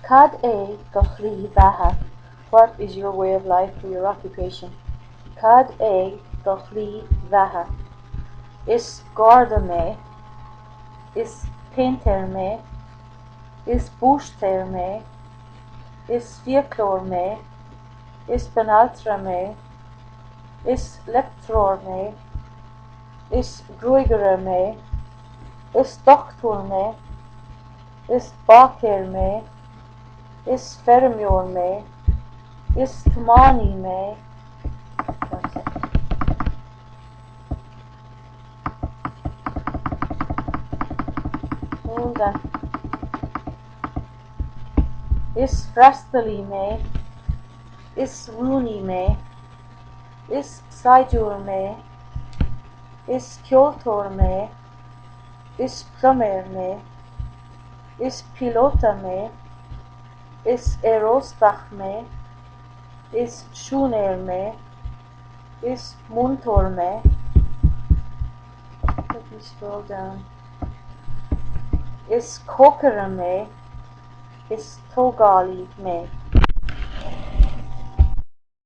Cad é do shlí bheatha? What is your way of life or your occupation? Cad é do shlí bheatha? Is garda mé. Is péintéir mé. Is búistéir mé. Is fiaclóir mé. Is banaltra mé. Is leictreoir mé. Is gruagaire mé. Is dochtúir mé. Is báicéir mé. Is feirmeoir mé. Is tiománaí mé. One second. Hold on. Is freastalaí mé. Is rúnaí mé. Is saighdiúir mé. Is ceoltóir mé. Is pluiméir mé. Is píolóta mé. Is aeróstach mé. Is siúinéir mé. Is múinteoir mé. Let me scroll down. Is cócaire mé. Is tógálaí mé.